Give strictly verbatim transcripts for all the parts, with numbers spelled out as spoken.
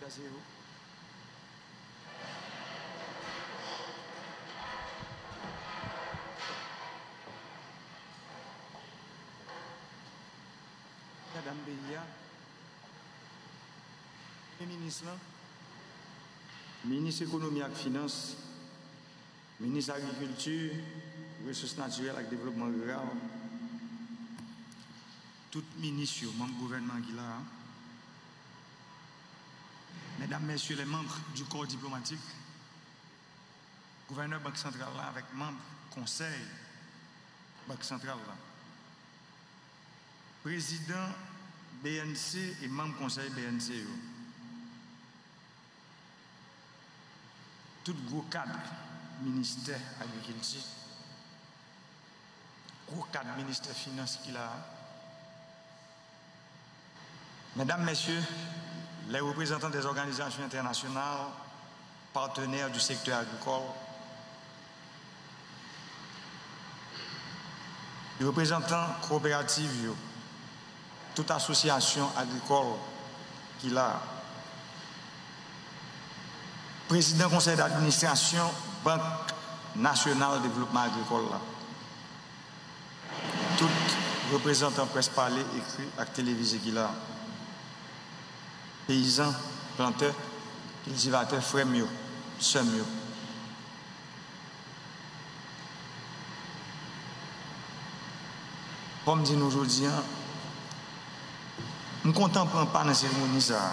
Pase yo. Madanm peyi a, Premye Minis lan, Minis Ekonomi ak Finans, Minis Agrikilti, Resous Natirèl ak Devlopman Riral, tout minis yo, manm gouvènman ki la a, Mesdames, Messieurs les membres du corps diplomatique, gouvènè Bank Santral la avèk manm konsèy Bank Santral la, prezidan B N C e manm konsèy B N C yo, tout gwo kad ministè agrikilti, gwo kad ministè finans ki la a, Mesdames, Messieurs les représentants des organisations internationales partenaires du secteur agricole, reprezantan kowoperativ yo, tout asosyasyon agrikòl ki la a, prezidan konsèy d'administrasyon Bank Nasyonal Devlopman Agrikòl la, tout reprezantan près pale, ekri ak televize ki la, peyizan, plantè, kiltivatè, frè m yo, sè m yo. Fò m di nou jodi a, m kontan pran pa nan seremoni sa a,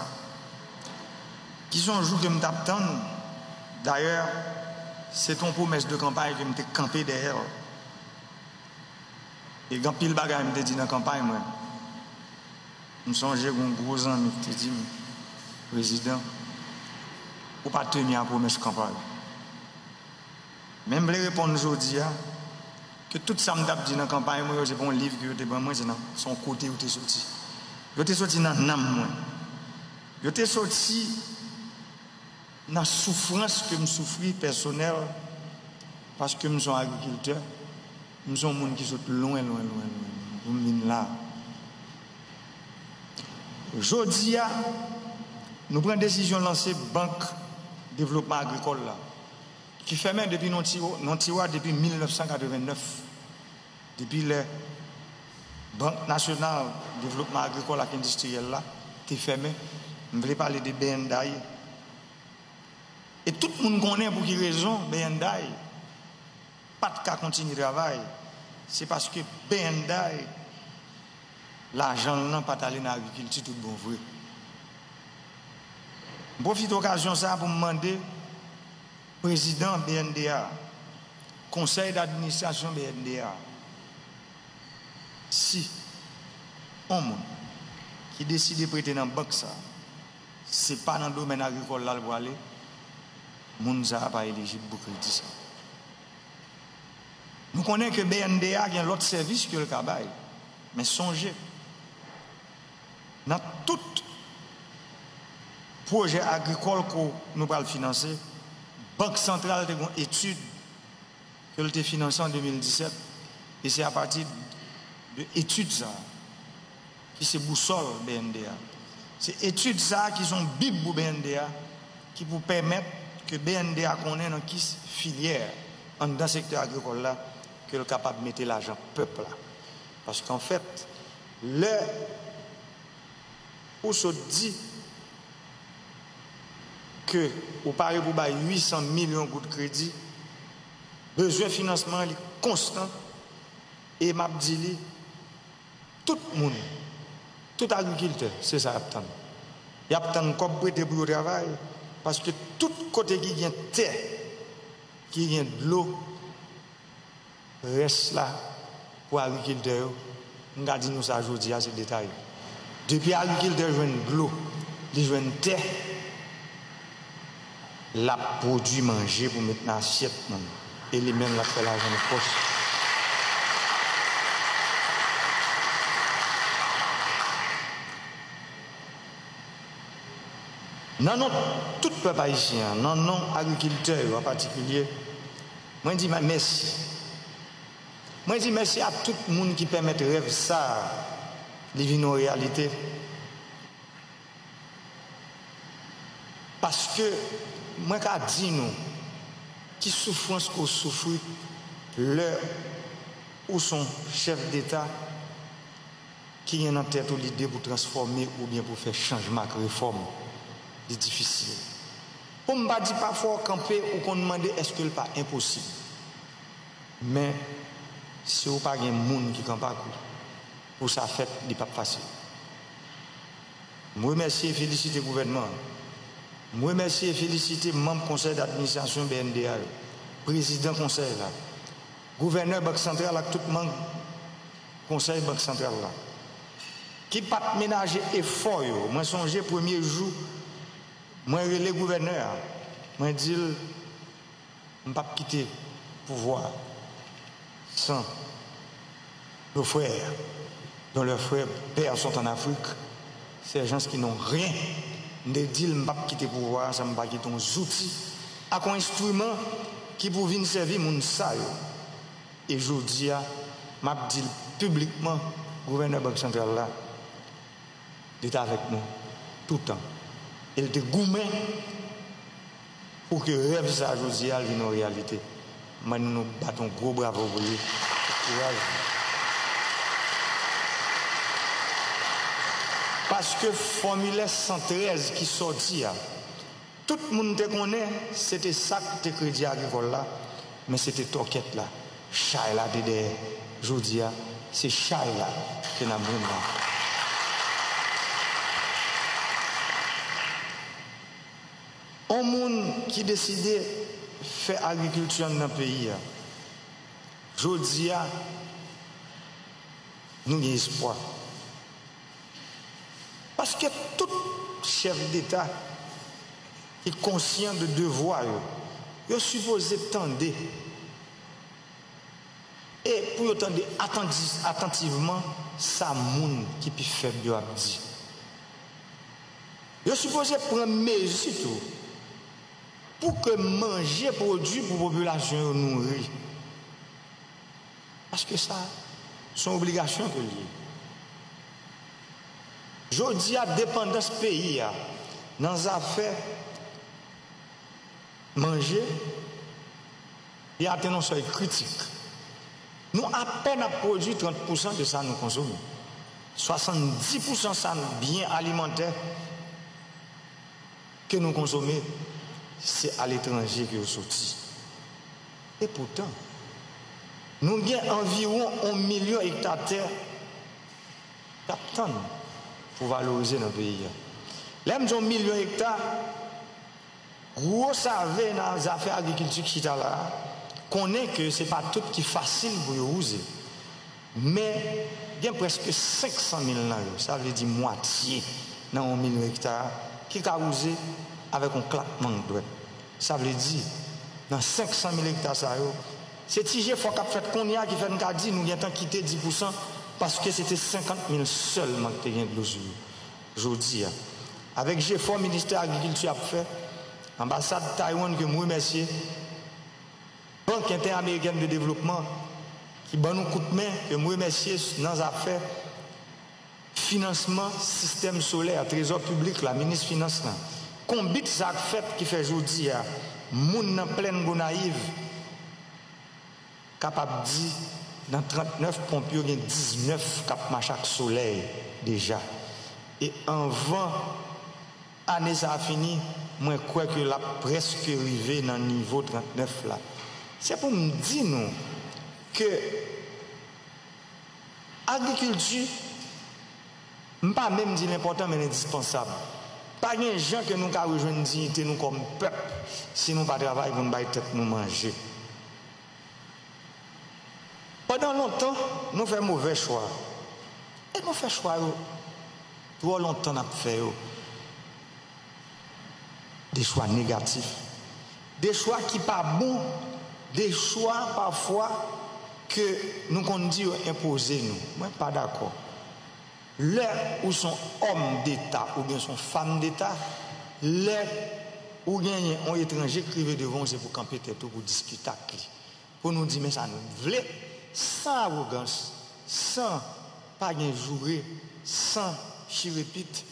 ki se yon jou ke m t ap tann. Dayè, se te yon pwomès de kanpay ke m te kanpe dèyè l. E gen anpil bagay m te di nan kanpay mwen. M sonje gen yon gwo zanmi ki te di m, Prezidan, ou pa teni a pwomès kanpay ou. Men m vle reponn jodi a, ke tout sa m t ap di nan kanpay mwen yo, se pa yon liv ke yo te ban mwen, se nan, se yon kote yo te soti. Yo te soti nan nanm mwen. Yo te soti nan soufrans ke m soufri pèsonèl, paske m se yon agrikiltè, m se yon moun ki sot lwen, lwen, lwen, lwen, lwen, pou m vin la. Jodi a, nou pran desizyon lanse Bank Devlopman Agrikòl la, ki fèmen depi nan tiwa, nan tiwa depi mil nèf san katrevennnèf, depi lè Bank Nasyonal Devlopman Agrikòl ak Endistriyèl la te fèmen. M vle pale de B N D A I. E tout moun konnen pou ki rezon B N D A I pa t ka kontinye travay. Se paske B N D A I, lajan l nan pa t ale nan agrikilti tout bon vre. M pwofite okazyon sa a pou m mande prezidan B N D A, konsèy d'administrasyon B N D A, si yon moun ki deside prete nan bank sa a, se pa nan domèn agrikòl la l pwale, moun sa a pa elijib pou kredi sa a. Nou konnen ke B N D A gen lòt sèvis ke l ka bay, men sonje, nan tout pwojè agrikòl ke nou pral finanse, Bank Santral te gen yon etid ke l te finanse an de mil disèt, e se apati de etid sa a ki se bousòl B N D A. Se etid sa a ki se yon bib pou B N D A, ki pou pèmèt ke B N D A konnen nan ki filyè anndan sektè agrikòl la ke l kapab mete lajan pèp la. Paske anfèt, lè ou sot di ke ou pare pou bay uit san milyon goud kredi, bezwen finansman an li konstan, e m ap di li, tout moun, tout agrikiltè, se sa y ap tann. Y ap tann kòb prete pou yo travay, paske tout kote ki gen tè, ki gen dlo, rès la pou agrikiltè yo, m ka di nou sa jodi a, se detay. Depi agrikiltè jwenn dlo, li jwenn tè, l ap pwodui manje pou met nan asyèt moun. E li menm, l ap fè lajan nan pòch. Nan non tout pèp ayisyen an, nan non agrikiltè yo an patikilye, mwen di mèsi. Mwen di mèsi a tout moun ki pèmèt rèv sa a, li vin yon reyalite. Paske mwen ka di nou ki soufrans ke w soufri lè ou se yon chèf deta ki gen nan tèt ou lide pou transfòme oubyen pou fè chanjman ak refòm, li difisil. Pou m pa di pafwa w kanpe, ou konn mande èske l pa enposib. Men, si w pa gen moun ki kanpe ak ou pou sa fèt, li p ap fasil. M remèsye e felisite gouvènman an. M remèsye e felisite manm konsèy d'administrasyon B N D A yo, prezidan konsèy la, gouvènè Bank Santral ak tout manm konsèy Bank Santral la, ki pa t menaje efò yo. Mwen sonje premye jou, mwen rele gouvènè a, mwen di l, m p ap kite pouvwa a san nos frères dont leurs frères pères sont en Afrique, ces gens qui n'ont rien. M te di l m p ap kite pouvwa a san m pa kite yon zouti ak yon enstriman ki pou vin sèvi moun sa yo. E jodi a, m ap di l piblikman, gouvènè Bank Santral la, li t avèk nou toutan. E l te goumen pou ke rèv sa a jodi a l vin yon reyalite. Mwen, nou bat yon gwo bravo pou li. Kouraj. Paske fòmilè san trèz ki sòti a, tout moun te konnen se te sa k te Kredi Agrikòl la, men se te tòkèt la. Chay la te dèyè. Jodi a, se chay la ke n ap jwenn la. On moun ki deside fè agrikilti anndan peyi a, jodi a, nou gen espwa. Paske tout chèf deta ki konsyan de devwa yo, yo sipoze tande. E pou yo tande atandi-, atantivman sa moun ki pi fèb yo ap di. Yo sipoze pran mezi tou pou ke manje pwodui pou popilasyon yo nouri. Paske sa, se yon obligasyon ke l ye. Jodi a, depandans peyi a nan zafè manje, li atenn yon sèy kritik. Nou apèn ap pwodui trant pousan de sa nou konsome. Swasanndis pousan sa byen alimantè ke nou konsome, se aletranje ke yo soti. E poutan, nou gen anviwon yon milyon ekta tè k ap tann pou valorize nan peyi a. Lè m di yon milyon ekta, gwo save nan zafè agrikilti k chita la a konnen ke se pa tout ki fasil pou yo wouze. Men, gen prèske senk san mil nan yo, sa vle di mwatye nan yon milyon ekta, ki ka wouze avèk yon klakman dwèt. Sa vle di, nan senk san mil ekta sa yo, se ti jefò k ap fèt kounye a ki fè n ka di nou gentan kite dis pousan, paske se te senkant mil sèlman ki te gen dlo sou yo. Jodi a, avèk jefò ministè agrikilti ap fè, anbasad Taiwan ke m remèsye, Bank Entèamerikèn de Devlopman ki ban nou kout men, ke m remèsye nan zafè finansman sistèm solè, trezò piblik la, minis finans lan. Konbit sa k fèt ki fè jodi a, moun nan plèn Gonayiv kapab di, nan trannèf ponp yo, gen diznèf k ap mache ak solèy deja. E anvan ane sa a fini, mwen kwè ke l ap prèske rive nan nivo trannèf la. Se pou m di nou ke agrikilti, m pa menm di l enpòtan, men l endispansab. Pa gen jan ke nou ka rejwenn diyite nou kòm pèp si nou pa travay pou n bay tèt nou manje. Pandan lontan, nou fè movè chwa. E nou fè chwa yo twò lontan n ap fè yo. De chwa negatif. De chwa ki pa bon. De chwa pafwa ke nou konn di yo enpoze nou. Mwen pa dakò. Lè ou se yon òm deta oubyen se yon fanm deta, lè ou genyen yon etranje k rive devan w, se pou kanpe tèt ou, pou diskite ak li. Pou nou di, men sa nou vle, san awogans, san pa gen joure, san chire pit,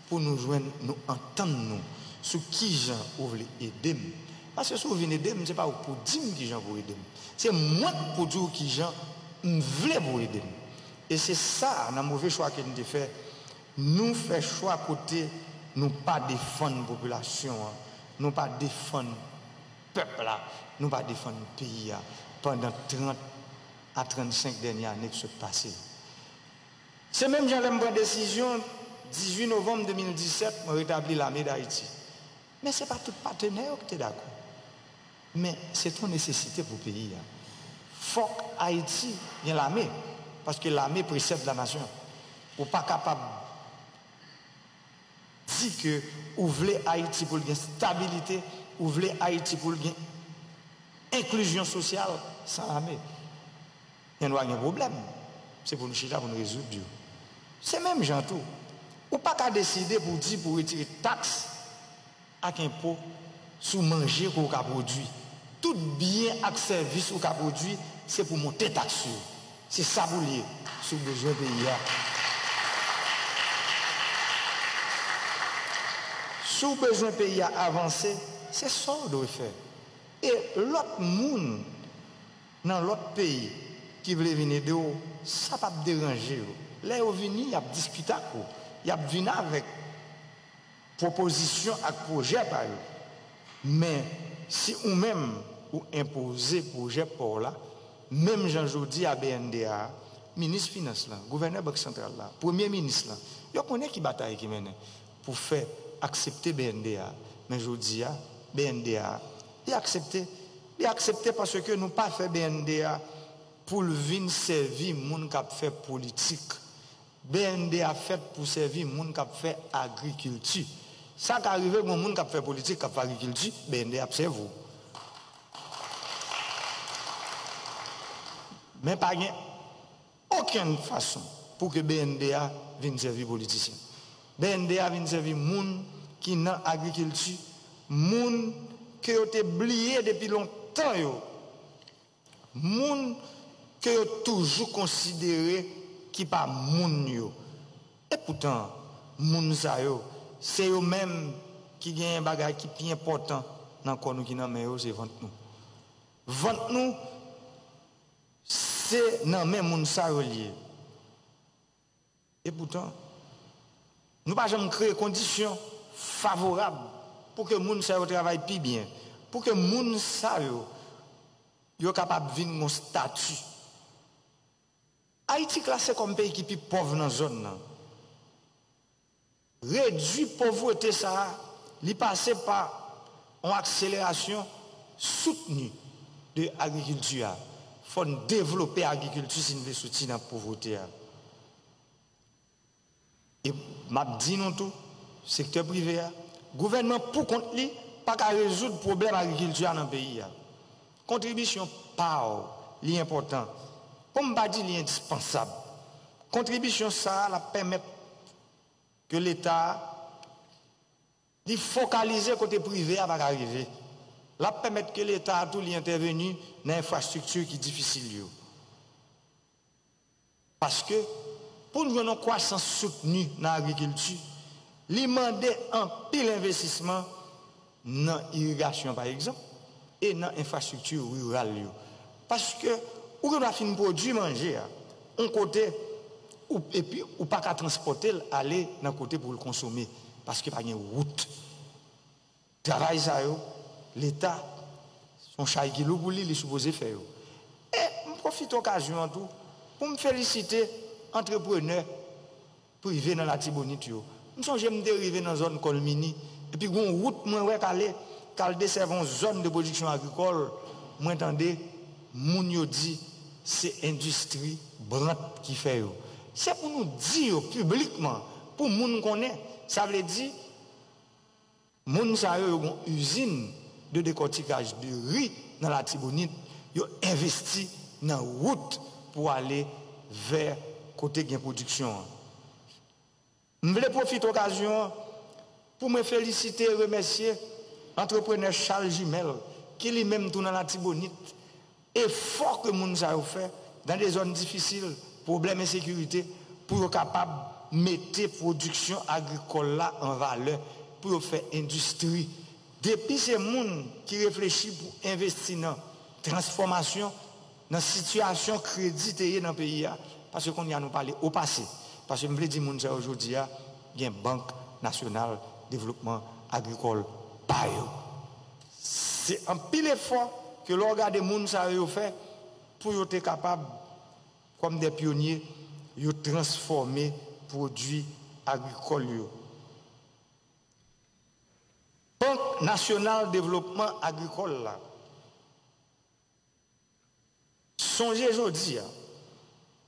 pou nou jwenn, nou antann nou sou kijan ou vle ede m. Paske si w vin ede m, se pa ou k pou di m kijan pou w ede m. Se mwen k pou di w kijan m vle pou w ede m. E se sa, nan move chwa ke n te fè, nou fè chwa kote nou pa defann popilasyon an, nou pa defann pèp la, nou pa defann peyi a pandan trant a trannsenk dènye ane k sot pase. Se menm jan lè m pran desizyon, dizuit novanm de mil disèt, mwen retabli Lame Dayiti. Men se pa tout patenè yo ki te dakò. Men se t on nesesite pou peyi a. Fòk Ayiti gen lame, paske lame presèd lanasyon. Ou pa kapab di ke ou vle Ayiti pou l gen stabilite, ou vle Ayiti pou l gen enklizyon sosyal san lame. Gen dwa gen pwoblèm. Se pou nou chita pou nou rezoud yo. Se menm jan tou. Ou pa ka deside pou w di pou w retire taks ak enpo sou manje ke w ka pwodui. Tout byen ak sèvis ou ka pwodui, se pou monte taks yo. Se sa pou l ye, si w bezwen peyi a. Si w bezwen peyi a avanse, se sa w dwe fè. E lòt moun nan lòt peyi ki vle vin ede w, sa p ap deranje yo. Lè yo vini, y ap diskite ak ou. Y ap vin avèk pwopozisyon ak pwojè pa yo. Men, si ou menm ou enpoze pwojè pa w la, menm jan jodi a B N D A, minis finans lan, gouvènè bank santral la, premye minis lan, yo konnen ki batay ki mennen pou fè aksepte B N D A. Men jodi a, B N D A, li aksepte. Li aksepte paske nou pa fè B N D A pou l vin sèvi moun k ap fè politik. B N D A fèt pou sèvi moun k ap fè agrikilti. Sa ka rive gen moun k ap fè politik, k ap fè agrikilti, B N D A ap sèvi w. Men pa gen okenn fason pou ke B N D A vin sèvi politisyen. B N D A vin sèvi moun ki nan agrikilti, moun ke yo te bliye depi lontan yo. Moun ke yo toujou konsidere ki pa moun yo. Epoutan, moun sa yo, se yo menm ki genyen bagay ki pi enpòtan nan kò nou ki nan men yo, se vant nou. Vant nou, se nan men moun sa yo l ye. Epoutan, nou pa janm kreye kondisyon favorab pou ke moun sa yo travay pi byen, pou ke moun sa yo, yo kapab vin yon stati. Ayiti klase kòm peyi ki pi pòv nan zòn nan. Redui povrete sa a, li pase pa yon akselerasyon soutni de agrikilti a. Fò n devlope agrikilti si n vle soti nan povrete a. E m ap di nou tou, sektè prive a, gouvènman pou kont li pa ka rezoud pwoblèm agrikilti a nan peyi a. Kontribisyon pa w, li enpòtan. Pou m pa di li endispansab. Kontribisyon sa a, l ap pèmèt ke Leta a, li fokalize kote prive a pa ka rive. L ap pèmèt ke Leta a tou li entèveni nan enfrastrikti ki difisil yo. Paske, pou n jwenn yon kwasans soutni nan agrikilti, li mande anpil envestisman nan irigasyon, pa egzanp, e nan enfrastrikti riral yo. Paske, ou gen dwa fin pwodui manje a, yon kote, ou, epi ou pa ka transpòte l ale nan kote pou l konsome, paske pa gen wout. Travay sa yo, Leta, se yon chay ki lou pou li, li sipoze fè yo. E m pwofite okazyon an tou pou m felisite antreprenè prive nan Latibonit yo. M sonje m te rive nan zòn Kòlmini, epi gen yon wout mwen wè k ale, k al desèvi yon zòn de pwodiksyon agrikòl, mwen tande moun yo di se endistri Brant ki fè yo. Se pou nou di yo piblikman, pou moun konnen. Sa vle di, moun sa yo, yo gen yon izin de dekòtikaj de ri nan Latibonit, yo envesti nan wout pou ale vè kote gen pwodiksyon an. M vle pwofite okazyon an pou mwen felisite e remèsye antreprenè Charles Jumelle, ki li menm tou nan Latibonit, efò ke moun sa yo fè nan de zòn difisil, pwoblèm ensekirite, pou yo kapab mete pwodiksyon agrikòl la an valè, pou yo fè endistri. Depi se moun ki reflechi pou envesti nan transfòmasyon, nan sitiyasyon kredi te ye nan peyi a, paske kounye a nou pale o pase. Paske m vle di moun sa yo jodi a, gen Bank Nasyonal Devlopman Agrikòl pa yo. Se anpil efò ke lè w gade moun sa yo, yo fè pou yo te kapab, kòm de pyonye, yo transfòme pwodui agrikòl yo. Bank Nasyonal Devlopman Agrikòl la, sonje jodi a,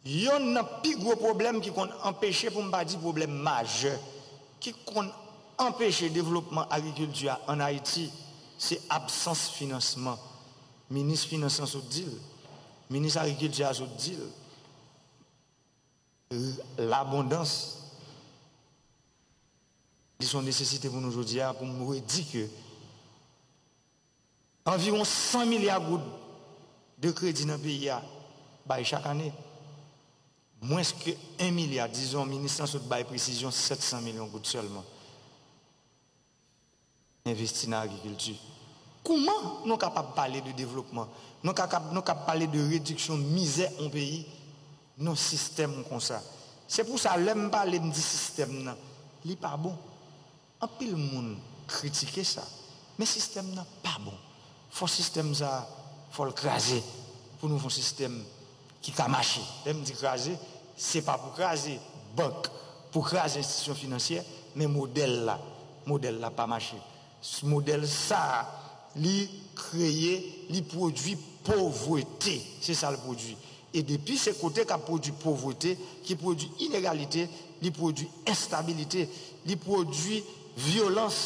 yonn nan pi gwo pwoblèm ki konn anpeche, pou m pa di pwoblèm majè, ki konn anpeche devlopman agrikilti a ann Ayiti, se absans finansman. Minis finans lan sot di l, minis agrikilti a sot di l, labondans, li se yon nesesite pou nou jodi a, pou m redi ke anviwon san milya goud de kredi nan peyi a bay chak ane. Mwens ke en milya, dizon, minis lan sot bay presizyon sèt san milyon goud sèlman envesti nan agrikilti. Kouman nou kapab pale de devlopman? Nou ka, nou ka pale de rediksyon mizè yon peyi nan sistèm konsa. Se pou sa, lè m pale, m di sistèm nan, li pa bon. Anpil moun kritike sa. Men sistèm nan pa bon. Fò sistèm sa, fò l kraze pou nou fè yon sistèm ki ka mache. Lè m di kraze, se pa pou kraze bank, pou kraze enstitisyon finansyè, men modèl la, modèl la pa mache. S-, modèl sa a, li kreye, li pwodui povrete. Se sa l pwodui. E depi se kote k ap pwodui povrete, ki pwodui inegalite, li pwodui enstabilite, li pwodui vyolans,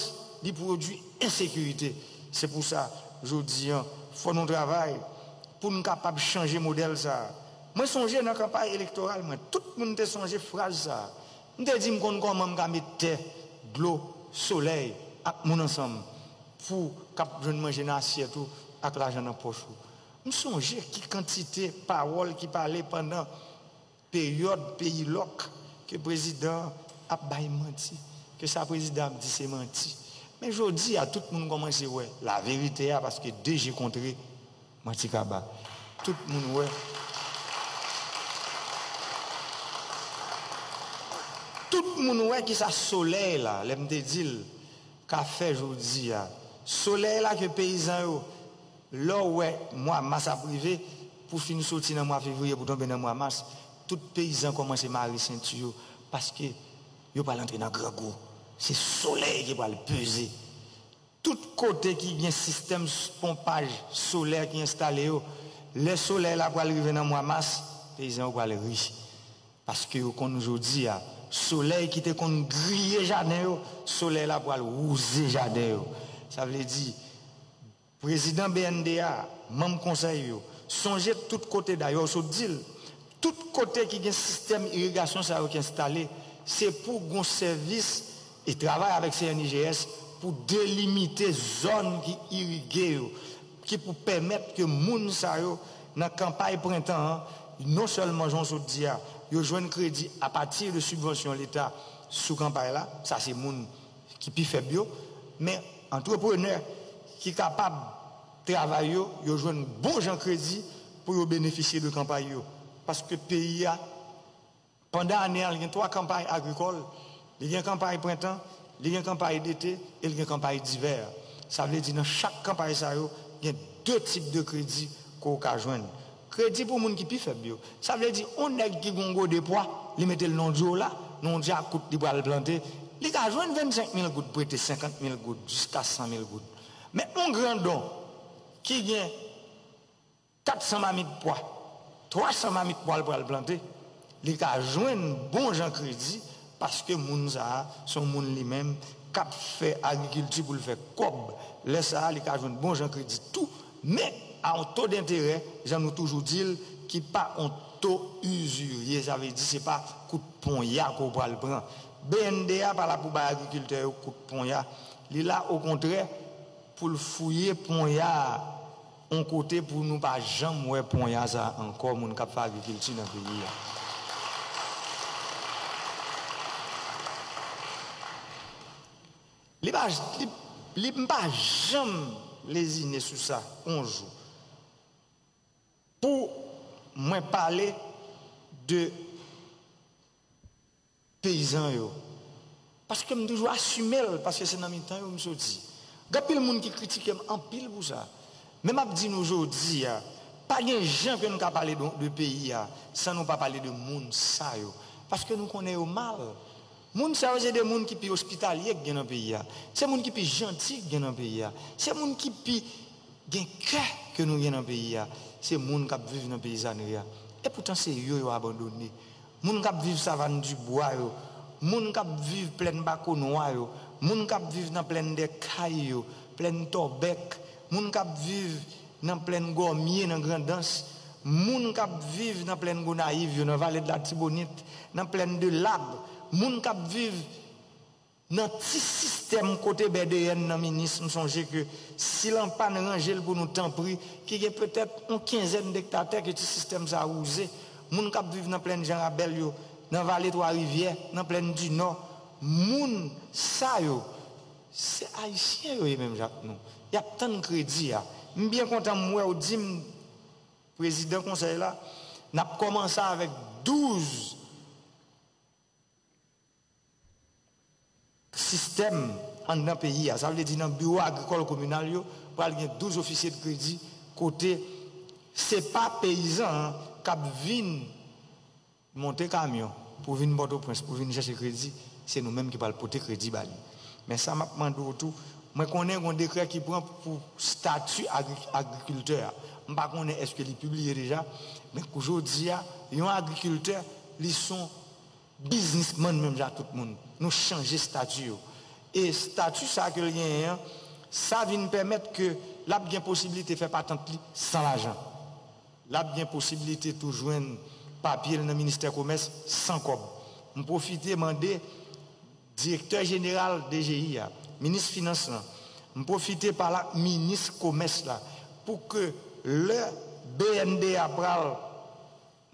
li pwodui ensekirite. Se pou sa, jodi a, fò nou travay pou n kapab chanje modèl sa a. Mwen sonje nan kanpay elektoral mwen, tout moun te sonje fraz sa a. M te di m konn kòman m ka met tè, dlo, solèy ak moun ansanm pou k ap jwenn manje nan asyèt ou ak lajan nan pòch ou. M sonje ki kantite pawòl ki pale pandan peryòd peyi lòk ke prezidan an ap bay manti, ke sa prezidan ap di se manti. Men jodi a, tout moun kòmanse wè laverite a, paske de je kontre, manti kaba. Tout moun wè. Tout moun wè kisa solèy la, lè m te di l, ka fè jodi a. Solèy la ke peyizan yo, lè w wè mwa mas ap rive, pou fin soti nan mwa fevriye pou tonbe nan mwa mas, tout peyizan kòmanse mare senti yo, paske yo pral antre nan grangou. Se solèy ki pral peze. Tout kote ki gen sistèm s-, ponpaj solè ki enstale yo, lè solèy la pral rive nan mwa mas, peyizan yo pral ri. Paske yo konn jodi a, solèy ki te konn griye jaden yo, solèy la pral wouze jaden yo. Sa vle di, prezidan B N D A, manm konsèy yo, sonje tout kote, dayè w sot di l, tout kote ki gen sistèm irigasyon sa yo ki enstale, se pou gon sèvis e travay avèk C N I G S pou delimite zòn ki irige yo, ki pou pèmèt ke moun sa yo, nan kanpay prentan an, non sèlman jan w sot di a, yo jwenn kredi apati de sibvansyon Leta sou kanpay la, sa se moun ki pi fèb yo, men antreprenè ki kapab travay yo, yo jwenn bon jan kredi pou yo benefisye de kanpay yo. Paske peyi a, pandan ane a, li gen twa kanpay agrikòl, li gen kanpay prentan, li gen kanpay dete, e li gen kanpay divè. Sa vle di, nan chak kanpay sa yo, gen de tip de kredi ke w ka jwenn. Kredi pou moun ki pi fèb yo. Sa vle di, yon nèg ki gen yon gode pwa, li mete l nan yon dyola, nan yon dyakout li pral plante, li ka jwenn vennsenk mil goud, prete senkant mil goud, jiska san mil goud. Men yon grandon ki gen kat san mamit pwa, twa san mamit pwa l pral plante, li ka jwenn bon jan kredi, paske moun sa a se yon moun li menm k ap fè agrikilti pou l fè kòb. Lè sa a, li ka jwenn bon jan kredi tou, men a yon to denterè, jan nou toujou di l, ki pa yon to izirye, sa vle di se pa kout ponya ke w pral pran. B N D A pa la pou bay agrikiltè yo kout ponya. Li la, okontrè, pou l fouye ponya a yon kote pou nou pa janm wè ponya sa a ankò, moun k ap fè agrikilti nan peyi a. Li pa, li, li m pa janm lezine sou sa yon jou. Pou mwen pale de peyizan yo. Paske m toujou asime l, paske se nan mitan yo m soti. Gen anpil moun ki kritike m anpil pou sa. Men m ap di nou jodi a, pa gen jan ke nou ka pale de, de peyi a san nou pa pale de moun sa yo. Paske nou konnen yo mal. Moun sa yo se de moun ki pi ospitalye k gen nan peyi a. Se moun ki pi janti k gen nan peyi a. Se moun ki pi gen kè ke nou gen nan peyi a. Se moun k ap viv nan peyizanri a. Epoutan se yo yo abandone. Moun k ap viv Savann Dibwa yo, moun k ap viv Plèn Bakonwa yo, moun k ap viv nan Plèn dè Kay yo, Plèn Tòbèk, moun k ap viv nan Plèn Gòmye nan Grandans, moun k ap viv nan Plèn Gonayiv yo, nan Vale de la Tibonit, nan Plèn de Lab, moun k ap viv nan ti sistèm kote B D N nan minis, m sonje ke si l an pàn ranje l pou nou tanpri, ki gen petèt yon kenzèn dekta tè ke ti sistèm sa a wouze, moun k ap viv nan Plèn Jan Rabèl yo, nan Vale Twa Rivyè, nan Plèn di Nò, moun sa yo, se Ayisyen yo ye menm jan ak nou. Y ap tann kredi a. M byen kontan m wè w di m, prezidan konsèy la, n ap kòmanse avèk douz sistèm anndan peyi a. Sa vle di nan biwo agrikòl kominal yo, pral gen douz ofisye de kredi kote se pa peyizan an k ap vin monte kamyon pou vin Pòtoprens, pou vin chèche kredi, se nou menm ki pral pote kredi ba li. Men sa m ap mande w tou, mwen konnen gen yon dekrè ki pran pou stati agri-, agrikiltè a. M pa konnen èske li pibliye deja, men kou jodi a, yon agrikiltè, li se yon biznismann menm jan ak tout moun. Nou chanje stati yo. E stati sa ke l genyen an, sa vin pèmèt ke l ap gen posiblite fè patant li san lajan. L ap gen posiblite tou jwenn papye l nan ministè komès san kòb. M pwofite mande direktè jeneral D G I a, minis finans lan, m pwofite pale ak minis komès la pou ke lè B N D A pral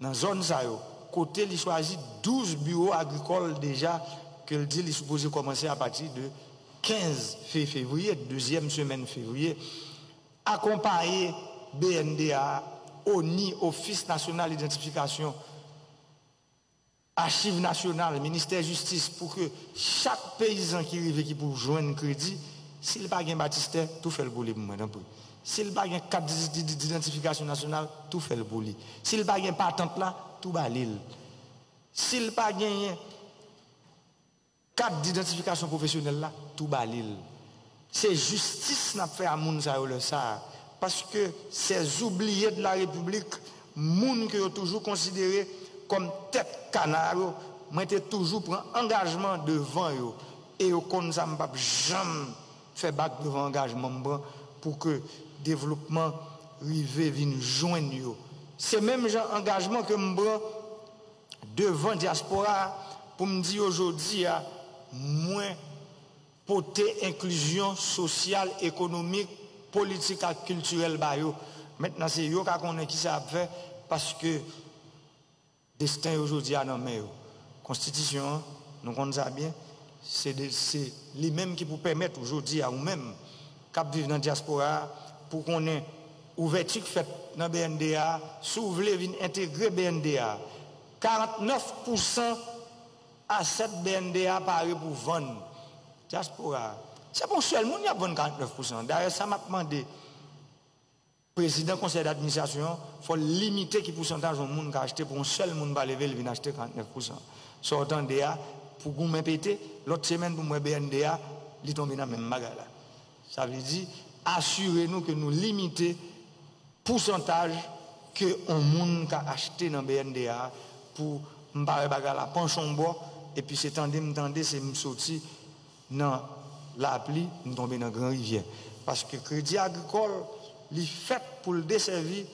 nan zòn sa yo, kote li chwazi douz biwo agrikòl deja ke l di li sipoze kòmanse apati de kenz fe-, fevriye, dezyèm semèn fevriye, akonpaye B N D A, O N I, Ofis Nasyonal Idantifikasyon, Achiv Nasyonal, Ministè Jistis, pou ke chak peyizan ki rive ki pou jwenn kredi, si l pa gen batistè, tou fè l pou li pou mwen, tanpri. Si l pa gen kat di-, di-, di-, didantifikasyon nasyonal, tou fè l pou li. Si l pa gen patant la, tou ba li l. Si l pa genyen kat didantifikasyon pwofesyonèl la, tou ba li l. Se jistis n ap fè a moun sa yo lè sa a. Paske ces oubliés de la République, moun ke yo toujou konsidere kòm tèt kana yo, mwen te toujou pran angajman devan yo. E yo konn sa, m p ap janm fè bak devan angajman m pran pou ke devlopman rive vin jwenn yo. Se menm jan angajman ke m pran devan dyaspora a pou m di yo jodi a, mwen pote enklizyon sosyal, ekonomik, politik ak kiltirèl ba yo. Mentnan se yo ka konnen kisa y ap fè, paske desten yo jodi a nan men yo. Konstitisyon an, nou konn sa byen, se de, se li menm ki pou pèmèt ou jodi a, ou menm k ap viv nan dyaspora a, pou konnen ouvèti k fèt nan B N D A, si w vle vin entegre B N D A. Karantnèf pousan asèt B N D A pare pou vann. Dyaspora a, se pa yon sèl moun y ap vann karantnèf pousan. Dayè, sa m ap mande prezidan konsèy dadministrasyon an, fò l limite ki pousantaj yon moun ka achte pou yon sèl moun pa leve l vin achte karantnèf pousan. Sa w tande a, pou goumen pete, lòt semèn pou m wè B N D A, li tonbe nan menm bagay la. Sa vle di, asire nou ke nou limite pousantaj ke yon moun ka achte nan B N D A pou m pa wè bagay la panche yon bò, epi se tande m tande, se m soti nan lapli, m tonbe nan gran rivyè. Paske kredi agrikòl, li fèt pou l desèvi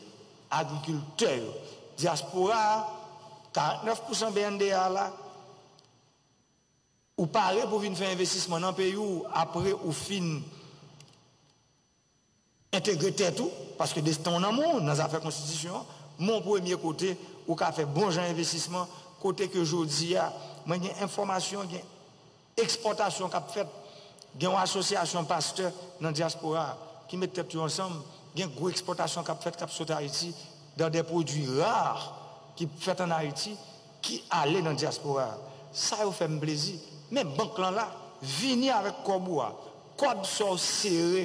agrikiltè yo. Dyaspora a, karantnèf pousan B N D A la, ou pare pou vin fè envestisman nan peyi w apre ou fin entegre tèt ou, paske desten w nan men w nan zafè konstitisyon an, men yon premye kote ou ka fè bon jan envestisman, kote ke jodi a, mwen gen enfòmasyon, gen ekspòtasyon k ap fèt Gen yon asosyasyon pastè nan dyaspora a ki met tèt yo ansanm, gen gwo ekspòtasyon k ap fèt, k ap sot Ayiti, dans des produits rares ki fèt ann Ayiti, ki ale nan dyaspora a. Sa yo fè m plezi. Men bank lan la, vini avèk kòb ou a. Kòb sa w sere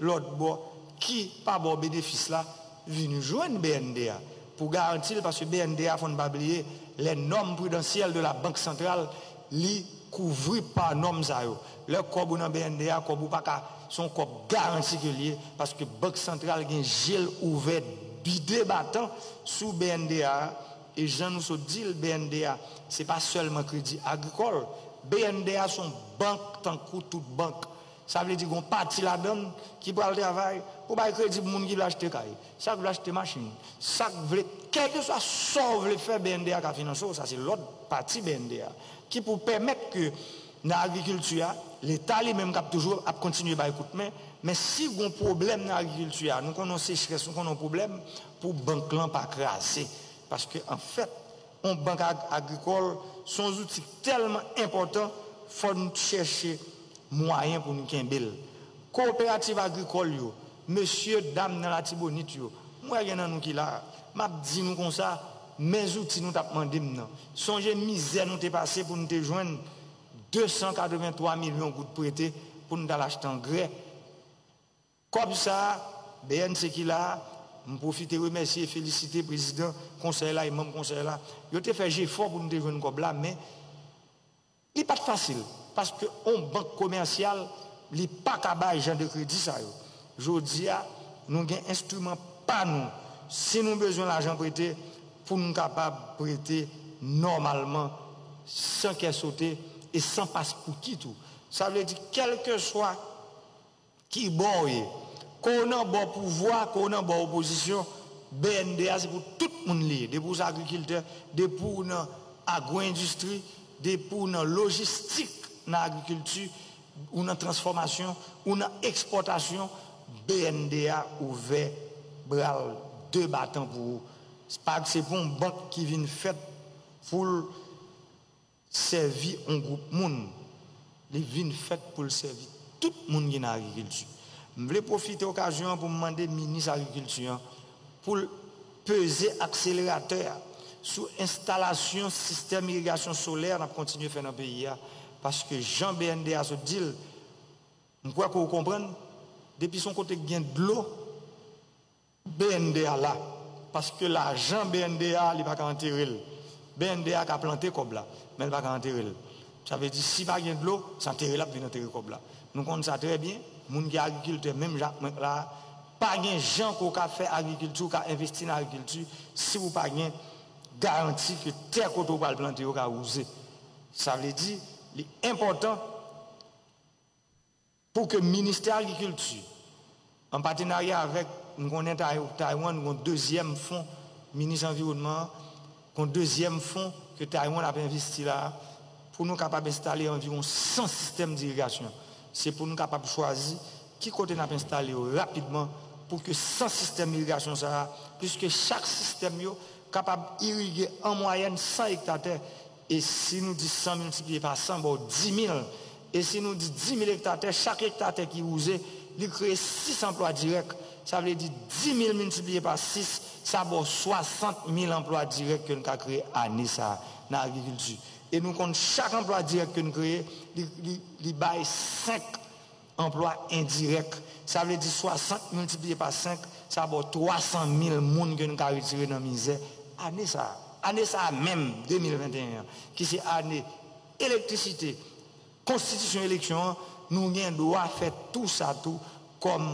lòt bò, ki pa ba w benefis la, vini jwenn B N D A pou garanti l, paske B N D A, fò n pa bliye, les normes prudentielles de la Banque Centrale, li kouvri pa nòm sa yo. Lè kòb ou nan B N D A, kòb ou pa ka, se yon kòb garanti ke l ye, paske Bank Santral gen je l ouvè bide batan sou B N D A a, e jan nou sot di l, B N D A, se pa sèlman kredi agrikòl. B N D A se yon bank tankou tout bank. Sa vle di gen yon pati ladan l ki pral travay pou bay kredi pou moun ki vle achte kay, sa k vle achte machin, sa k vle, kèlkeswa sa w vle fè, B N D A ka finanse w. Sa se lòt pati B N D A ki pou pèmèt ke nan agrikilti a, Leta li menm k ap toujou ap kontinye bay kout men, men si gon pwoblèm nan agrikilti a, nou konnen yon sechrès, nou konnen yon pwoblèm, pou bank lan pa kraze. Paske anfèt, yon bank ag-, agrikòl se yon zouti tèlman enpòtan, fò n chèche mwayen pou n kenbe l. Kowoperativ agrikòl yo, mesye, dam nan Latibonit yo, m wè gen nan nou ki la, m ap di nou konsa, men zouti nou t ap mande m nan. Sonje mizè nou te pase pou n te jwenn de san katrevenntwa milyon goud prete pou n t al achte angrè. Kòb sa a, B N C ki la a, m pwofite remèsye e felisite prezidan konsèy la e manm konsèy la. Yo te fè jefò pou n te jwenn kòb la, men li pa t fasil, paske yon bank komèsyal, li pa ka bay jan de kredi sa yo. Jodi a, nou gen enstriman pa nou, si nou bezwen lajan prete, pou n kapab prete nòmalman, san kè sote e san paspouki tou. Sa vle di, kèlkeswa ki bò w ye, ke w nan bò pouvwa, ke w nan bò opozisyon, B N D A se pou tout moun li ye. Depi w se agrikiltè, depi w nan agwo-endistri, depi w nan lojistik nan agrikilti, ou nan transfòmasyon, ou nan ekspòtasyon, B N D A ouvè bra l de batan pou ou. Se pa, se pa yon bank ki vin fèt pou l sèvi yon gwoup moun. Li vin fèt pou l sèvi tout moun ki nan agrikilti. M vle pwofite okazyon an pou m mande minis agrikilti an pou l peze akseleratè a sou enstalasyon sistèm irigasyon solè n ap kontinye fè nan peyi a, paske jan B N D A sot di l, m kwè ke w konprann, depi se yon kote k gen dlo, B N D A la, paske lajan B N D A, li pa ka antere l. B N D A ka plante kòb la, men l pa ka antere l. Sa vle di, si pa gen dlo, se antere l ap vin antere kòb la. Nou konn sa trè byen, moun ki agrikiltè, menm jan ak mwen k la a, pa gen jan ke w ka fè agrikilti, w ka envesti nan agrikilti, si w pa gen garanti ke tè kote w pral plante yo ka wouze. Sa vle di, li enpòtan pou ke Ministè Agrikilti, an patenarya avèk, m konnen Tay-, Taiwan, gon dezyèm fon, minis anviwònman an, gon dezyèm fon ke Taiwan ap envesti la a, pou nou kapab enstale anviwon san sistèm dirigasyon. Se pou nou kapab chwazi ki kote n ap enstale yo rapidman pou ke san sistèm irigasyon sa a, pliske chak sistèm yo kapab irige an mwayèn san ekta tè. E si nou di san miltipliye pa san, ba w di mil. E si nou di di mil ekta tè, chak ekta tè ki wouze, li kreye sis anplwa dirèk. Sa vle di di mil miltipliye pa sis, sa ba w swasant mil anplwa dirèk ke n ka kreye ane sa a nan agrikilti. E nou konn chak anplwa dirèk ke n kreye, li, li, li bay senk anplwa endirèk. Sa vle di swasant miltipliye pa senk, sa ba w twa san mil moun ke n ka retire nan mizè ane sa a. Ane sa a menm, de mil venteyen an, ki se ane elektrisite, konstitisyon eleksyon an, nou gen dwa fè tou sa tou kòm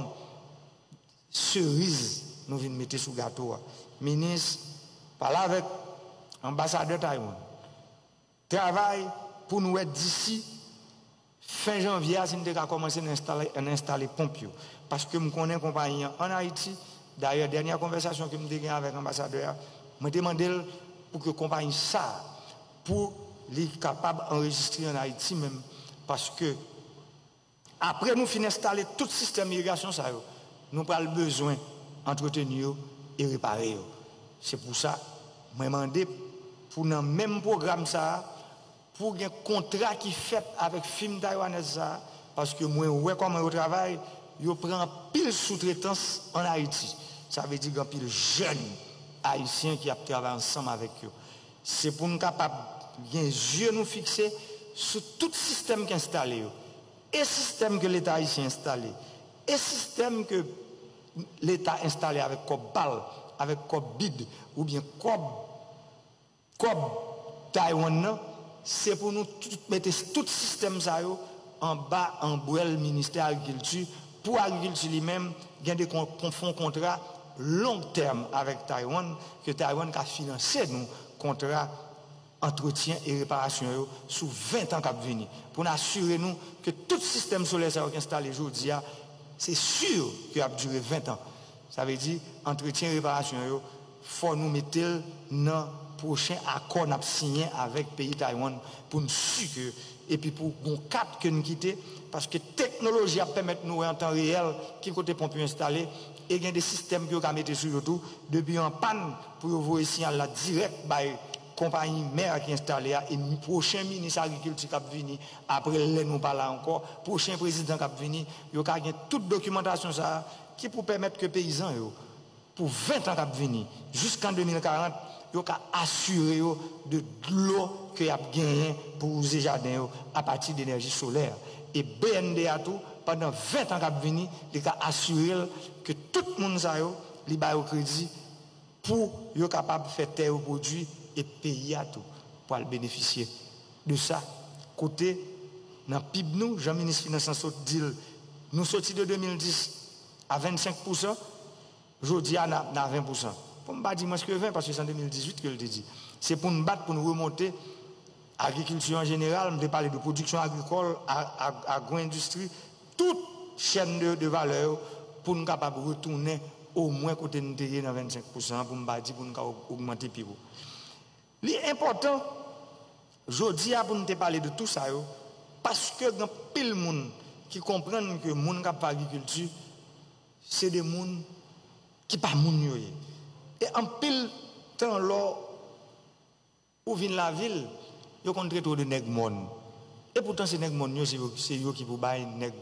seriz nou vin mete sou gato a. Minis, pale avèk anbasadè Taiwan. Travay pou n wè disi fen janvye a si n te ka kòmanse n enstale, n enstale ponp yo. Paske m konnen konpayi an ann Ayiti. Dayè, dènyè konvèsasyon ke m te gen avèk anbasadè a, mwen te mande l pou ke konpayi sa a, pou li kapab anrejistre ann Ayiti menm, paske apre nou fin enstale tout sistèm irigasyon sa yo, nou pral bezwen antreteni yo e repare yo. Se pou sa, mwen mande pou nan menm pwogram sa a, pou gen kontra ki fèt avèk fim taywanèz sa a, Paske mwen wè kòman yo travay, yo pran anpil soutretans ann Ayiti. Sa vle di gen anpil jèn ayisyen ki ap travay ansanm avèk yo. Se pou n kapab gen zye nou fikse sou tout sistèm ki enstale yo. E sistèm ke Leta ayisyen enstale, e sistèm ke Leta enstale avèk kòb bal, avèk kòb bid, oubyen kòb kòb Taiwan nan, se pou nou tout, mete tout sistèm sa yo anba anbrèl Ministè Agrikilti, pou agrikilti li menm gen de kon, kon, fon kontra long tèm avèk Taiwan, ke Taiwan ka finanse nou kontra antretyen e reparasyon yo sou ven tan k ap vini, pou n asire nou ke tout sistèm solè sa yo k enstale jodi a, se si ke y ap dire ven tan. Sa vle di, antretyen, reparasyon yo, fò nou mete l nan pwochen akò n ap siyen avèk peyi Taiwan pou n si ke, epi pou gon kat ke n kite, paske teknoloji ap pèmèt nou wè an tan reyèl ki kote ponp yo enstale, e gen de sistèm ke yo ka mete sou yo tou, depi yo an pàn, pou yo voye siyal la dirèk bay konpayi mè ki enstale a, e pwochen minis agrikilti k ap vini, apre lè nou pa la ankò, pwochen prezidan k ap vini, yo ka gen tout dokimantasyon sa a ki pou pèmèt ke peyizan yo, pou ven tan k ap vini, jiskan de mil karant, yo ka asire yo de dlo ke y ap genyen pou wouze jaden yo apati de enèji solè. E B N D A tou, pandan ven tan k ap vini, li ka asire l ke tout moun sa yo, li ba yo kredi pou yo kapab fè tè yo pwodui e peyi a tou pral benefisye de sa. Kote nan pib nou, jan minis finans lan sot di l, nou soti de de mil dis a vennsenk pousan, jodi a n a, n a ven pousan. Bon, m pa di mwens ke ven, paske se an de mil dizuit ke l te di. Se pou n bat, pou n remonte agrikilti an jeneral, m te pale de pwodiksyon agrikòl, a, a, agwo-endistri, tout chèn de, de valè yo, pou n kapab retounen omwen kote n te ye nan vennsenk pousan an, pou m pa di pou n ka og-, ogmante pi wo. Li enpòtan, jodi a, pou n te pale de tou sa yo, paske gen anpil moun ki konprann ke moun k ap fè agrikilti, se de moun ki pa moun yo ye. E anpil tan, lò ou vin lavil, yo konn trete w de nèg mòn. E poutan, se nèg mòn yo, se yo, se yo ki pou bay nèg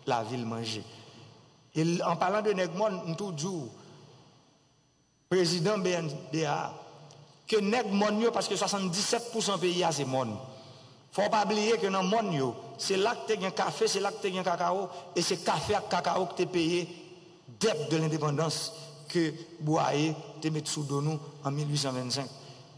lavil manje. E l-, an palan de nèg mòn, m tou di w, prezidan B N D A, ke nèg mòn yo, paske swasanndisèt pousan peyi a se mòn. Fò w pa bliye ke nan mòn yo, se la k te gen kafe, se la k te gen kakawo, e se kafe ak kakawo k te peye dèt de lendepandans ke Bwaye te met sou do nou an mil uitsan vennsenk.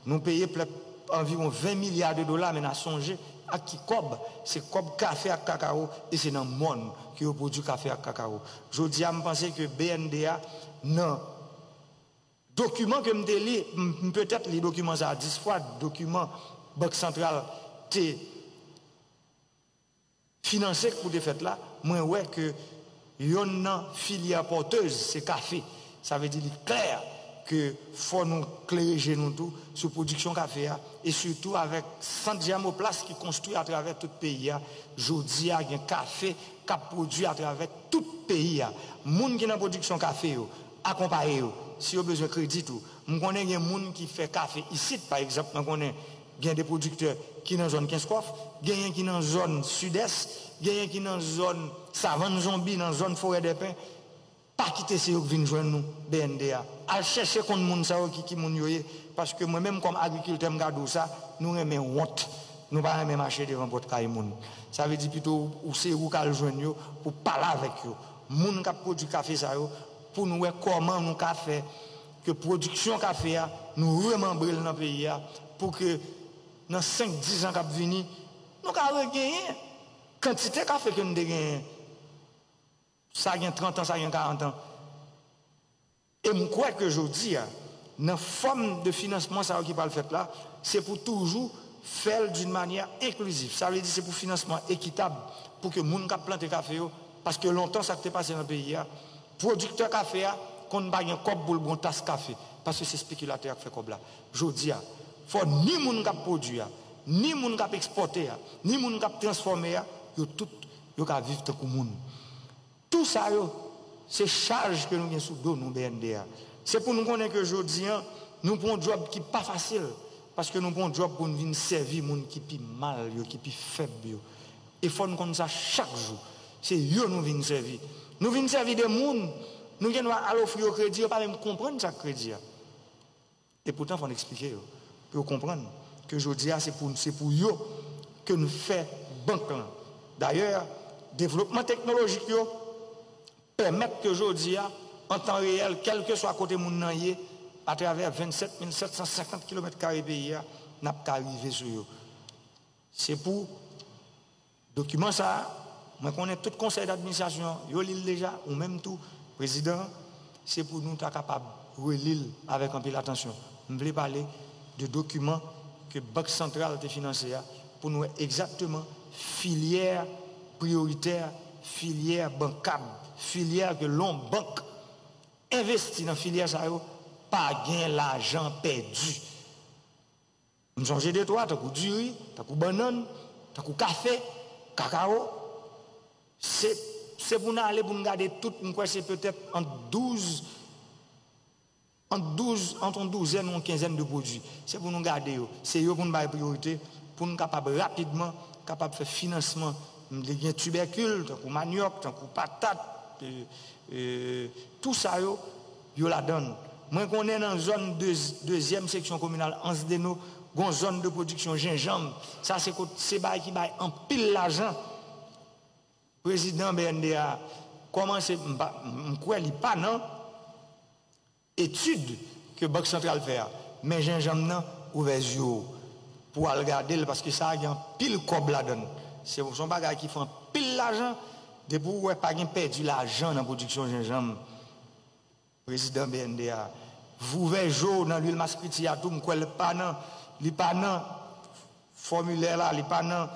Nou peye plèp anviwon ven milya de dola, men n a sonje ak ki kòb, se kòb kafe ak kakawo, e se nan mòn ke yo pwodui kafe ak kakawo. Jodi a, m panse ke B N D A, nan dokiman ke m te li, m, m petèt li dokiman sa a dis fwa, dokiman Bank Santral te finanse k pou te fèt la, mwen wè ke yonn nan filyè pòtez, se kafe. Sa vle di li klè ke fò nou klere je nou tou sou pwodiksyon kafe a, e sitou avèk sant Jèmoplas ki konstwi atravè tout peyi a. Jodi a, gen kafe k ap pwodui atravè tout peyi a. Moun ki nan pwodiksyon kafe yo, akonpaye yo. Si yo bezwen kredi tou, m konnen gen moun ki fè kafe isit, pa egzanp, mwen konnen gen de pwodiktè ki nan zòn Kenskòf, genyen ki nan zòn Sidès, genyen ki nan zòn Savann Zonbi, nan zòn Forèdèpen. Pa kite se yo k vin jwenn nou, B N D A. Al chèche konn moun sa yo ki, ki moun yo ye, paske mwen menm kòm agrikiltè, m ka di w sa, nou renmen wont. Nou pa renmen mache devan pòt kay moun. Sa vle di pito ou, se ou k al jwenn yo pou pale avèk yo. Moun k ap pwodui kafe sa yo, pou nou wè kòman nou ka fè ke pwodiksyon kafe a, nou remanbre l nan peyi a, pou ke nan senk, dis an k ap vini, nou ka regenyen kantite kafe ke n te genyen. Sa gen trant an, sa gen karant an. E m kwè ke jodi a, nan fòm de finansman sa yo ki pral fèt la, se pou toujou fè l d'une manière inclusive. Sa vle di se pou finansman ekitab, pou ke moun k ap plante kafe yo, paske lontan sa k te pase nan peyi a, pwodiktè kafe a konn pa gen kòb pou l bwè yon tas kafe, paske se espekilatè a k fè kòb la. Jodi a, fò ni moun k ap pwodui a, ni moun k ap ekspòte a, ni moun k ap transfòme a, yo tout, yo ka viv tankou moun. Tou sa yo, se chaj ke nou gen sou do nou, B N D A. Se pou nou konnen ke jodi a, nou pran yon djòb ki pa fasil, paske nou pran yon djòb pou n vin sèvi moun ki pi mal yo, ki pi fèb yo. E fò n konn sa chak jou. Se yo nou vin sèvi. Nou vin sèvi de moun, nou gen dwa al ofri yo kredi, yo pa menm konprann sa k kredi a. E poutan, fò n eksplike yo, pou yo konprann ke jodi a, se pou, se pou yo ke n fè bank lan. Dayè, devlopman teknolojik yo pèmèt ke jodi a, an tan reyèl, kèlkeswa kote moun nan ye, atravè vennsèt mil sèt san senkant kilomèt kare peyi a, n ap ka rive sou yo. Se pou dokiman sa a, mwen konnen tout konsèy d'administrasyon an, yo li l deja, ou menm tou, prezidan an, se pou nou ta kapab reli l avèk anpil atansyon. M vle pale de dokiman ke Bank Santral te finanse a, pou nou wè egzakteman filyè priyoritè, filyè bankab, filyè ke lè yon bank envesti nan filyè sa yo, pa gen lajan pèdi. M sonje de twa, tankou diri, tankou bannann, tankou kafe, kakawo. Se, se pou n ale pou n gade tout, m kwè se petèt ant douz, ant douz, ant yon douzèn ou yon kenzèn de pwodui. Se pou nou gade yo. Se yo pou n bay priyorite, pou n kapab rapidman, kapab fè finansman. M te gen tibèkil, tankou manyòk, tankou patat, e, e, tou sa yo, yo ladan l. Mwen konnen nan zòn de, dezyèm seksyon kominal Anse des Naux, gon zòn de pwodiksyon jenjanm. Sa se kot, se bagay ki bay anpil lajan. Prezidan B N D A kòmanse, m pa, m kwè li pa nan etid ke Bank Santral fè a. Men jenjanm nan, ouvè zye w pou w al gade l, paske sa a gen anpil kòb ladan l. Se, se yon bagay ki fè anpil lajan. Depi w wè pa gen pèdi lajan nan pwodiksyon jenjanm, prezidan B N D A, ouvè zye w nan lwil maskriti a tou, m kwè l pa nan, li pa nan fòmilè la, li pa nan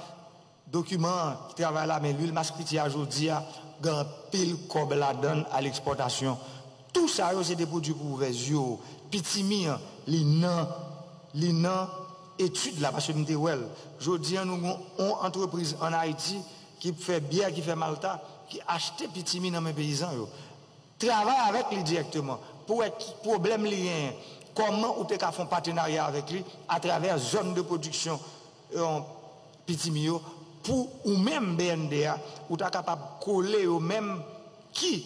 dokiman an ki travay la, men lwil maskriti a jodi a, gen anpil kòb ladan l a lekspòtasyon. Tou sa yo se de pwodui pou ouvè zye w. Pitimi an, li nan, li nan etid la, paske m te wè l. Jodi a, nou gen yon antrepriz ann Ayiti ki fè byè, ki fè malta, ki achte pitimi nan men peyizan yo. Travay avèk li dirèkteman pou wè ki pwoblèm li genyen, kòman ou te ka fè yon patenarya avèk li atravè zòn de pwodiksyon, e, pitimi yo, pou ou menm B N D A, ou ta kapab kole yo menm ki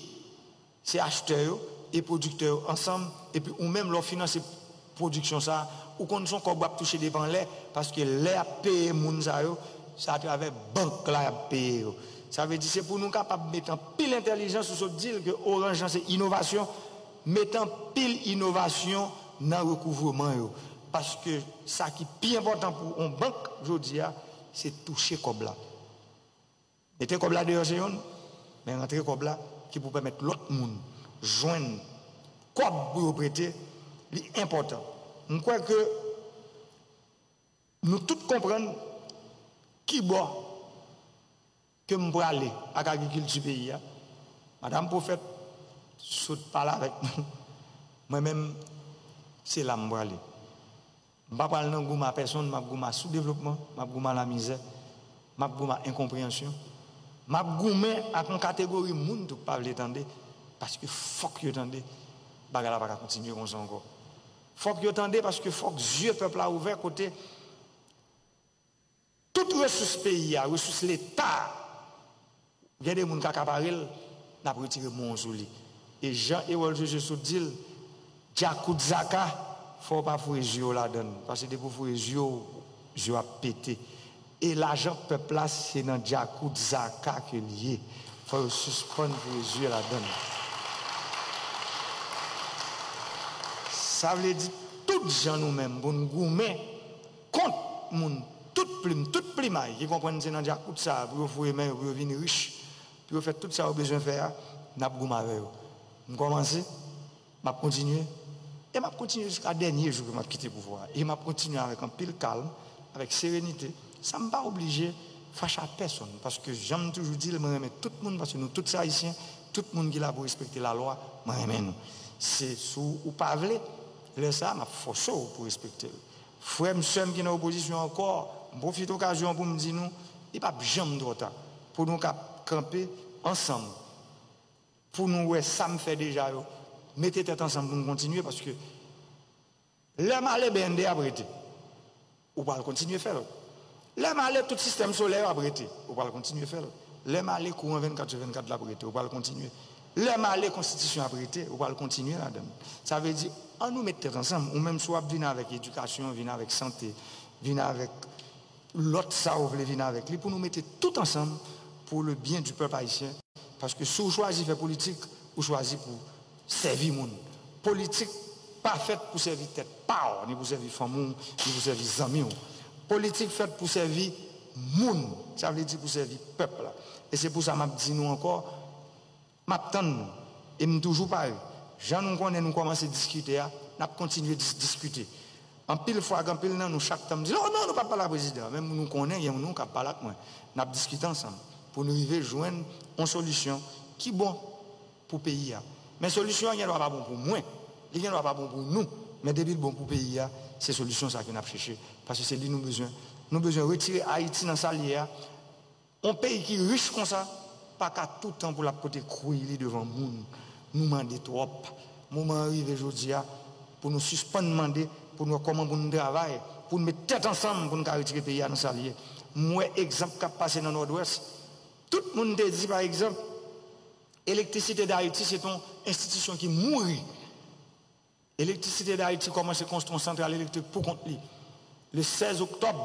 se achtè yo e pwodiktè yo ansanm, epi ou menm lè w finanse pwodiksyon sa a, ou konn se yon kòb w ap touche devan lè, paske lè y ap peye moun sa yo, se atravè bank la y ap peye yo. Sa vle di se pou nou kapab met anpil entèlijans, ou sot di l ke oranj lan se inovasyon, met anpil inovasyon nan rekouvreman yo. Paske sa ki pi enpòtan pou yon bank jodi a, se touche kòb la. Mete kòb la deyò se youn, men rantre kòb la ki pou pèmèt lòt moun jwenn kòb pou yo prete, li enpòtan. M kwè ke nou tout konprann ki bò ke m prale ak agrikilti peyi a. Madanm Pwofèt sot pale avèk nou. Mwen menm, se la m prale. M pa pral nan goumen a pèsonn, m ap goumen a soudevlopman, m ap goumen a lamizè, m ap goumen a enkonpreyansyon. M ap goumen ak yon kategori moun tou k pa vle tande, paske fòk yo tande, bagay la pa ka kontinye konsa ankò. Fòk yo tande, paske fòk zye pèp la ouvè kote tout resous peyi a, resous Leta a, gen de moun k akapare l, n ap retire men w sou li. E jan Erol Josué sot di l, djakout zaka, fò w pa foure zye w ladan l. Paske depi w foure zye w, zye w ap pete. E lajan pèp la, se nan djakout zaka ke l ye. Fò yo sispann foure zye ladan l. Sa vle di, tout jan nou menm, pou n goumen kont moun, tout plim, tout plimay ki konprann se nan djakout sa a pou yo foure men yo, pou yo vin rich, pou yo fè tout sa yo bezwen fè a, n ap goumen avè yo. M kòmanse, m ap kontinye, e m ap kontinye jiska dènye jou ke m ap kite pouvwa a. E m ap kontinye avèk anpil kalm, avèk serenite, san m pa oblije fache a pèsonn, paske jan m toujou di l, mwen renmen tout moun, paske nou tout se Ayisyen, tout moun ki la pou respekte lalwa, mwen renmen nou. Se si w pa vle, lè sa a, m ap fòse w pou w respekte l. Frè m, sè m ki nan opozisyon ankò, m pwofite okazyon an pou m di nou, li p ap janm twò ta pou nou ka kanpe ansanm, pou nou wè sa m fè deja yo, mete tèt ansanm pou nou kontinye, paske lè m ale B N D ap rete, ou pral kontinye fè l. Lè m ale tout sistèm solè yo ap rete, ou pral kontinye fè l. Lè m ale, kouran vennkat sou vennkat la ap rete, ou pral kontinye. Lè m ale, konstitisyon ap rete, ou pral kontinye ladan l. Sa vle di, ann nou met tèt ansanm, ou menm si w ap vin avèk edikasyon, vin avèk sante, vin avèk lòt sa ou vle vin avèk li, pou nou mete tout ansanm pour le bien du peuple haïtien. Paske si w chwazi fè politik, ou chwazi pou sèvi moun. Politik pa fèt pou sèvi tèt pa w, ni pou sèvi fanmi w, ni pou sèvi zanmi w. Politik fèt pou sèvi moun, sa vle di pou sèvi pèp la. E se pou sa m ap di nou ankò, m ap tann nou. E m toujou pare. Jan nou konnen nou kòmanse diskite a, n ap kontinye dis- diskite. Anpil fwa, gen anpil nan nou, chak tan m di, "Non, non, nou p ap pale ak prezidan an." Men nou konnen gen moun nou k ap pale ak mwen. N ap diskite ansanm pou nou rive jwenn yon solisyon ki bon pou peyi a. Men solisyon an gen dwa pa bon pou mwen, li gen dwa pa bon pou nou, men depi l bon pou peyi a, se solisyon sa ke n ap chèche, paske se li nou bezwen. Nou bezwen retire Ayiti nan sa l ye a. Yon peyi ki rich konsa pa ka toutan pou l ap pote kwi li devan moun. Nou mande twòp. Moman an rive jodi a pou nou sispann mande, pou nou wè kòman pou nou travay, pou nou met tèt ansanm pou nou ka retire peyi a nan sa l ye. M wè egzanp k ap pase nan Nòdwès. Tout moun te di, pa egzanp, Elektrisite Dayiti se t on enstitisyon ki mouri. Elektrisite Dayiti kòmanse konstwi yon santral elektrik pou kont li. Le sèz oktòb,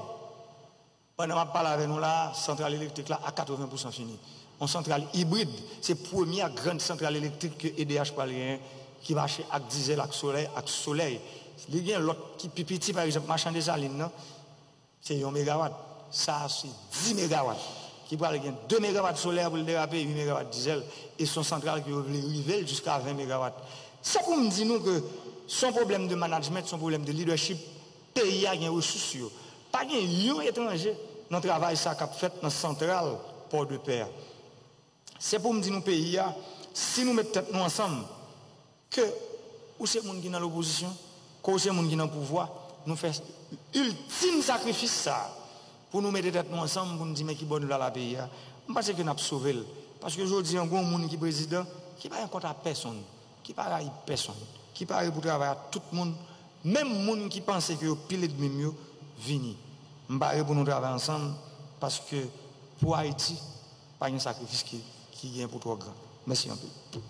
pandan m ap pale avè nou la a, santral elektrik la a katreven pousan fini. Yon santral ibrid, se premye gran santral elektrik ke E D H pral genyen, ki mache ak dizèl, ak solèy, ak solèy. Li gen lòt ki pi piti, pa egzanp, Machan Desalin nan, se yon megawat. Sa a se dis megawat. Ki pral gen de megawat solè pou l derape, uit megawat dizèl. E se yon santral ke yo vle rive l jiska ven megawat. Se pou m di nou ke se yon pwoblèm de management, se yon pwoblèm de leadership. Peyi a gen resous yo. Pa gen yon etranje nan travay sa k ap fèt nan santral Pòdepè a. Se pou m di nou peyi a, si nou met tèt nou ansanm, ke ou se moun ki nan lopozisyon, ke ou se moun ki nan pouvwa, nou fè iltim sakrifis sa a pou nou mete tèt nou ansanm, pou nou di men ki bò nou pral al peyi a. M panse ke n ap sove l. Paske jodi a, gen yon moun ki prezidan, ki pa gen kont a pèsonn, ki pa rayi pèsonn, ki pare pou travay ak tout moun, menm moun ki panse ke yo pi lènmi m yo, vini. M pare pou nou travay ansanm, paske pou Ayiti, pa gen sakrifis ki, ki gen pou twò gran. Mèsi anpil.